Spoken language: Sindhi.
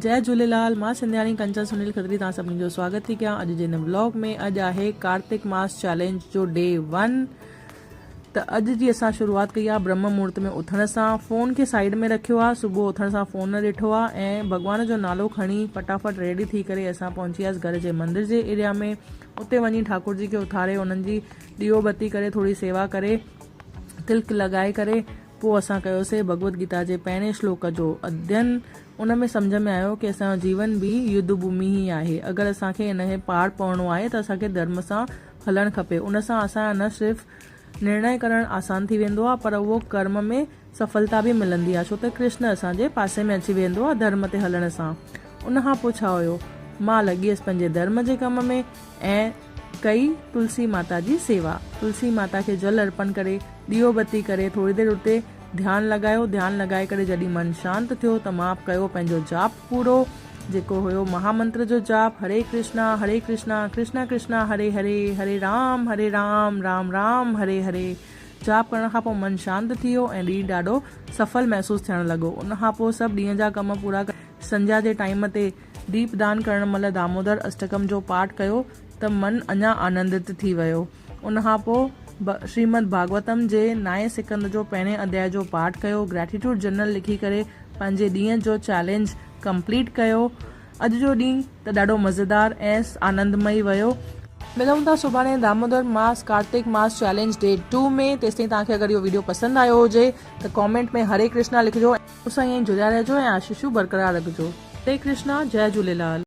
جئي جهوليلال مان سنڌياڻي ڪنچن سنيل کتري توهان سڀني جو سواگت ٿي ڪيان اڄ جي هن ولاگ ۾ اڄ آهي ڪارتڪ ماس چئلينج جو ڊي 1 ته اڄ جي اسان شروعات ڪئي آهي برهم مهورت ۾ اٿڻ سان فون کي سائيڊ ۾ رکيو آهي صبح اٿڻ سان فون نه ڏٺو آهي ۽ ڀڳوان جو نالو کڻي فٽافٽ ريڊي ٿي ڪري اسان پهچي وياس گهر جي مندر جي ايريا ۾ اتي وڃي ٺاڪر جي کي اٿاري انهن جي ڏيئو بتي ڪري ٿوري سيوا ڪري تلڪ لڳائي ڪري پوء اسان ڪيوسين ڀڳوت گيتا جي پهرين شلوڪ جو اڌين. ان ۾ سمجهه ۾ آيو ڪي اسان جو جيون به يڌ ڀومي ئي آهي. اگر اسان کي ان کي پار پوڻو آهي ته اسان کي ڌرم سان هلڻ کپي. ان سان اسان جا نه صرف نرڻي ڪرڻ آسان ٿي ويندو آهي پر اهو ڪرم ۾ سڦلتا به ملندي آهي ڇو ته ڪرشن اسان جي پاسي ۾ اچي ويندو آهي ڌرم تي هلڻ سان. ان کان پوء ڇا هيو؟ مان لڳيس پنهنجي ڌرم جي ڪم ۾ ۽ ڪئي تلسي ماتا جي سيوا. تلسي ماتا کي جل ارپڻ ڪري، ڏيئو بتي ڪري ٿوري دير اتي ڌيان لڳايو. ڌيان لڳائي ڪري جڏهن من شانت ٿيو ته مان ڪيو پنهنجو جاپ پورو، جيڪو هيو مهامنتر جو جاپ، هري ڪرشنا هري ڪرشنا ڪرشنا ڪرشنا هري هري، هري رام هري رام رام رام هري هري. جاپ ڪرڻ کان پوء من شانت ٿي ويو ۽ ڏينهن ڏاڍو سڦل محسوس ٿيڻ لڳو. ان کان پوء سڀ ڏينهن جا ڪم پورا ڪري سنجها جي ٽائيم تي ديپ دان ڪرڻ مهل دامودر اشٽڪم جو پاٺ ڪيو ته من اڃا آنندت ٿي ويو. ان کان پوء شريمد ڀاڳوتم جي نائين سڪند جو پهرين اڌياء جو پاٺ ڪيو. گريٽيٽيوڊ جرنل لکي ڪري پنهنجي ڏينهن جو چئلينج ڪمپليٽ ڪيو. اڄ جو ڏينهن ته ڏاڍو مزيدار ۽ آنندمئي ويو. ملون ٿا سڀاڻي دامودر ماس ڪارتڪ ماس چئلينج ڊي ٽو ۾. تيستائين توهان کي اگر اهو وڊيو پسند آيو هجي ته ڪامينٽ ۾ هري ڪرشنا لکجو. مون سان ائين ئي جڙيا رهجو ۽ آشيشون برقرار رکجو. هري ڪرشنا جئه جهوليلال.